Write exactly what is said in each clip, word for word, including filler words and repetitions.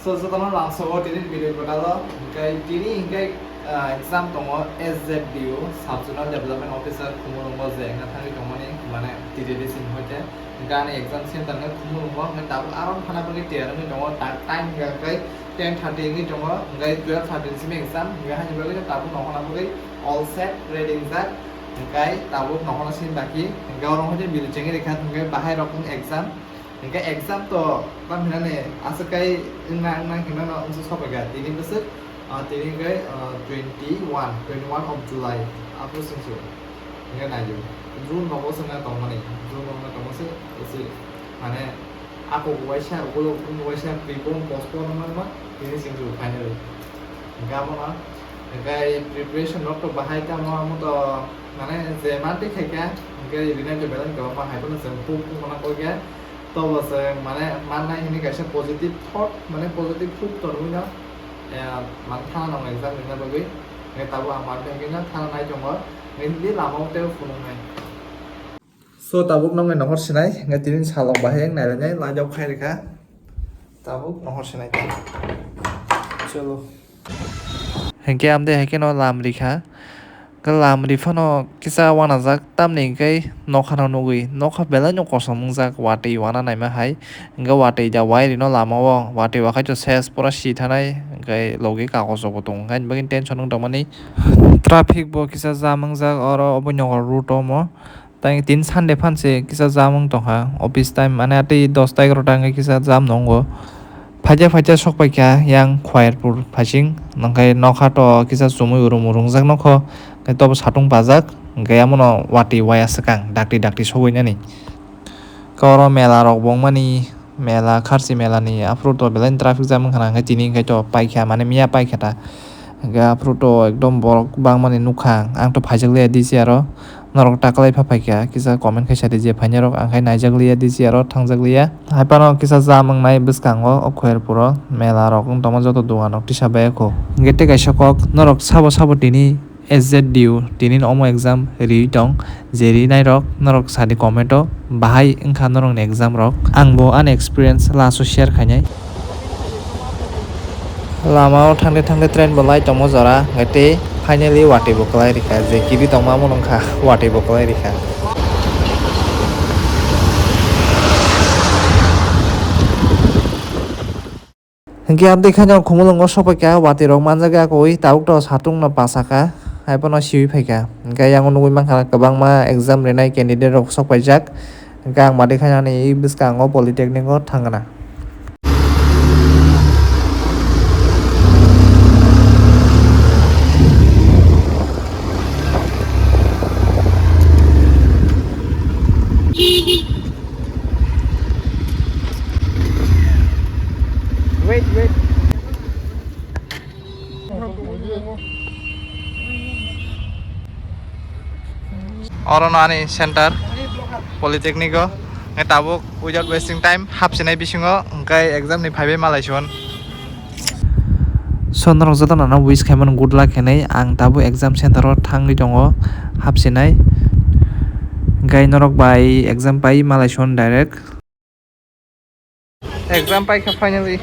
So, jotono lamsogo tini video kwtal o, hwnkhe tini hwnkhe, ah, exam tongo S Z D O, Sub Zonal Development Officer, Khumulwngo je wngna thangwi tongmani, mane T D D C ni hoite. Hwnkhe ani exam center hwnkhe Khumulwngo, hwnkhe tabuk aro thana bagwi tiyar wngwi tongo, ta-, time hwnkhe ten thirty wngwi tongo, hwnkhe twelve thirty ni simi exam, hwnkhe haini bagwi tabuk nohorna bagwi all set, ready wngjak, hwnkhe tabuk nohorna simi baki, hwnkhe oro hoite video chengwi rikha, hwnkhe bahai rok wng exam. Hingke exam to tamo hinani aswk kai wngna, wngna hinmano wngsa sopaikha tini bwswk, ah, tini hingke, ah, twenty one, twenty one of July, aphuru chwng se hingke naidi June rogo chwngna tongmani, June rogo tongma se ese mane ako waisa, ulo waisa prepone postpone wngma tini chwng se finally hingke abono hingke preparation rok to bahai tamo amo to mane je mantwi khaikha hingke rinai to belai kwbangma hai phano chwng puk puk mana koi khe. Tobo chwng mane mannai hwnwi kaisa positive thought, mane positive hope tonwi no, eh, mane thana nang exam rwna bagwi. Hwnkhe tabuk ang mantwi hwnkhe no thana nai tongo, hwnkhe hindi lama o teibo phunuknai. So tabuk nokni nohor sinai, hwnkhe tini salok bahai wng nailainai, laijak khai rwkha. Tabuk nohor sinai. Cholo. Hingke amde hai kheno lam rikha. Khe lam ri phano kisa uanajak, tamni hingke nokhano nugui, nokha belai no kosom wngjak, watwi uana naima hai. Hingke watwi da wai rino lama o, watwi wakhai to ses pura si thanai, hingke logi kagoz rok bo tongo, hingke ani bagwi tension wng tongmani. Traffic bo kisa jam wngjak oro, obo nogo route omo. Tei tin Sunday phan se kisa jam wng tongkha, office time mane atwi dosta egarota wngwi kisa jam nungo. Phaikhe phaikhe sok paikha yang Khwayarpur phaising, hwnkhe nokha to kisa chumui urum urungjak nokho, hwnkhe tobo satung pajak, hwnkhe yamono watwi waya swkang dakti dakti sogwi nani. Khe oro mela rok bo wngmani. Mela, Kharchi mela ni aphuru to belai traffic jam wngkha na, hwnkhe tini hwnkhe to paikha, mane miya paikha ta. Hwnkhe aphuru to ekdom borok bangmani nukha ang, ang to phaijak liya D C R o, norok ta kwlai pha phaikha, kisa comment khaisa di je phainai rok, ang khai naijak liya D C R o, thangjak liya. Hai phano kisa jam wngnai bwskango, o Khwayarpur o mela rok wng tongma joto dogan rok tisa bai kho. Hwnkhe tei kaisa kok, norok sabo sabo tini S Z D U tini omo exam riwi tong, je rinai rok norok sadi comment o bahai wngkha norok ni exam rok, ang bo ani experience last o share khainai. Lama o thangde thangde train bo lai tongmo jora, hwnkhe tei finally watwi bo kwlai rikha, je kibi tongma omo wngkha watwi bo kwlai rikha. Hwnkhe amtwi khaino Khumulwngo sokpaikha, watwi rok manjakya koi, tabuk to satung no pasakha, haiphano siwi phaikha. Hwnkhe yang nugwi mankha kwbangma exam rinai candidate rok sokpaijak. Hwnkhe ang matwi khainani bwskango polytechnic o thangna. Wait, wait. Oro no ani center polytechnic o, hwnkhe tabuk without wasting time hapsinai bisingo, hwnkhe exam ni phaibai malai suan. So norok joto no wish khaimano good luck hinwi, ang tabuk exam center o thangwi tongo hapsinai, hwnkhe norok bai exam pai malai suan direct. Exam paikha finally.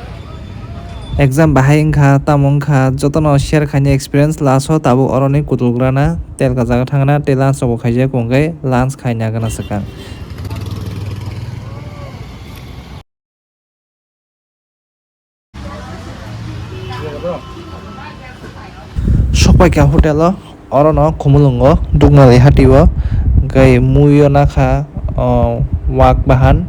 Exam bahai wngkha, tamo wngkha, jotono share khaini experience, last o tabuk oroni kutulgrana, telka jaga thangna, tei lunch rokbo khaijak, hwnkhe lunch khaina gana swkang. Sokpaikha hotel o, orono Khumulwngo Duknali hati o, hwnkhe mui o nakha, o, wak bahan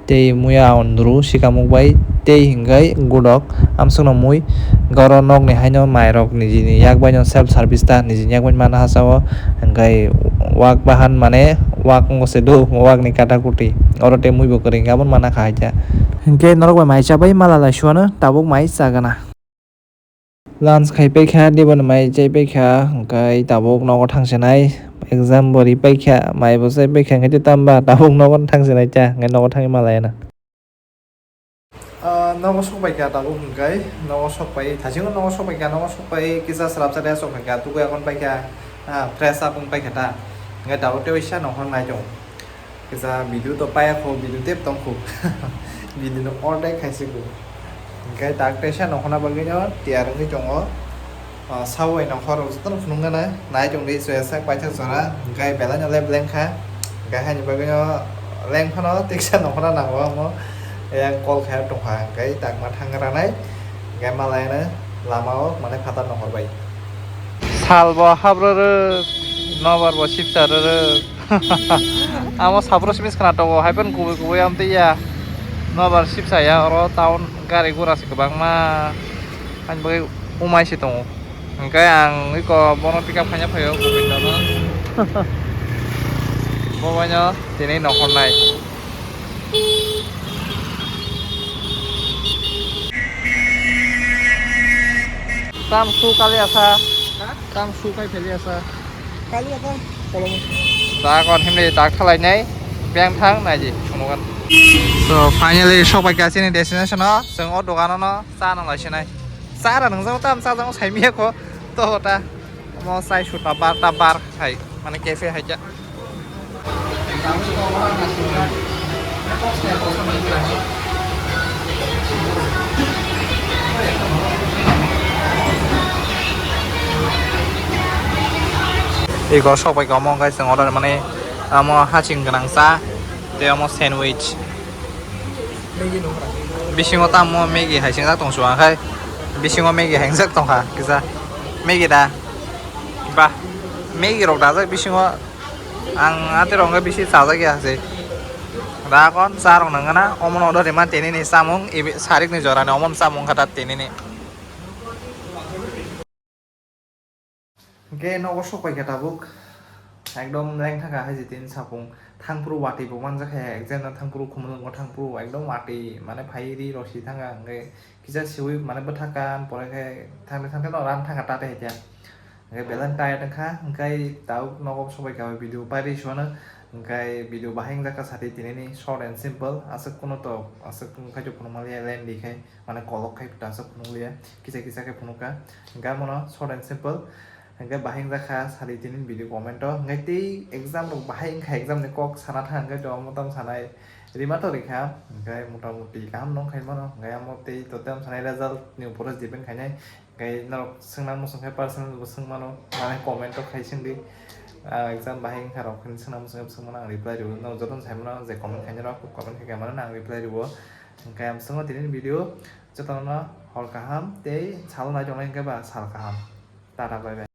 tei muya andru sikamuk bai tei hwnkhe gudok amsukno mui, hwnkhe oro nokni haino mairok nijini yak baino self service ta nijini yak bai mana hasa o, hwnkhe wak bahan mane wak wngkha se do, wak ni kata kuti oro tei mui bo kwrwi hwnkhe abono mana kha haikhe. Hwnkhe norok bai mai chabai mala lai suano tabuk mai chagana. Lunch khai paikha, diboni mai chai paikha, hwnkhe tabuk nogo thangsinai, exam bo ri paikha, mai bo chai paikha, hwnkhe tei tamba tabuk nogo thangsinai cha, hwnkhe nogo thangwi malai na. Ah, nogo sok paikha tabuk, hwnkhe nogo sok pai, thaisingo nogo sok paikha, nogo sok pai kisa swrapsa de sok paikha, tuku yakon paikha, ah, fresh up wng paikha ta, hwnkhe tabuk tei waisa nokhor nai tongo. Kisa video to paya kho, video tep tong kho. Video no ordek khai se kho. Hingke tak teisa nokhorna bagwino tiyar wngwi tongo. Ah, sabo bai nokhor rok jotono phunuknana nai tongdi, soya sak paithak jora, hingke belai no lep lengkha. Hingke haini bagwino lengphano teksa nokhorna nango omo, yang kol khaio tongkha, hingke takma thangranai, hingke malaino lama o mane phatar nokhor bai. Sal bo habro rwk, nobar bo sipsa rwk. Amo sabro simi khwna tongo, hai phano kubui kubui amtwi ya. Nobar sipsa ya, oro town gari gura se kwbangma. Ani bagwi umai se tongo. Hingke ang iko bono pick up khaina phaio, Govindono. Bo baino tini nokhornai. Tam su kali asa. Ha? Tam su kai pheli asa. Kali asa. Kolom. Ta kon himle tak thalai nai. Beng thang nai ji sunugan. So finally sopai ka chini destination o. Seng o dogan o no cha nang lai sinai. Cha ra nang jang tam cha jang sai miya ko. To ta. Mo sai su ta bar ta bar hai. Mane cafe hai ja. Ego sopai ka omo guys, order mane amo haching gwnang cha tei omo sandwich. Bisingo tamo Maggie hai singjak tong suang khai. Bisingo Maggie hai singjak tongkha kisa. Maggie da. Ba. Maggie rok dajak bisingo. Ang ate rok bisi chajak ya se. Da kon cha rok nang gana. Omo no order rima tini ni samung ibi sarik ni jora ni omo samung kata tini ni. Hingke nogo sok pai kha tabuk, ekdom leng thang kha hai je tini sapung, thangphuru watwi bo manjak kha, exam na thangphuru khumulwngo thangphuru ekdom watwi mane phai ri rw si thang kha, hingke kisa siwi mane bwthak kan pore khe thangte thangte no ran thang kha tate hai khe, hingke belai tired wng kha, hingke tabuk nogo sok pai kha video pai ri suano, hingke video bahai wng jak kha sati tini ni short and simple, aswk kuno to aswk wng kha phunuk man liya lengdi khai. Mane kolok khai ta aswk phunuk liya, kisa kisa khe phunuk kha. Hingke amono short and simple, hingke bahai wng jak kha sari tini video comment o. Hingke tei exam rok bahai wng kha, exam ni kok sana thang hingke to omo tam sanai rima to rikha. Hingke mota moti kaham nong khai mano, hingke amo tei to tam sanai result ni upor o depend khainai. Hingke norok swngna muchung khe personal bo swng mano, mane comment o khai swng di. Ah, exam bahai wng kha rok hinwi swngna muchung khe swng mano, ang reply rw, norok jotono sai mano je comment khainai rok comment khai mano ang reply rw. Hingke ang swngno tini video jotono hor kaham tei salo nai tongnai hingke ba sal kaham. Tata bye bye.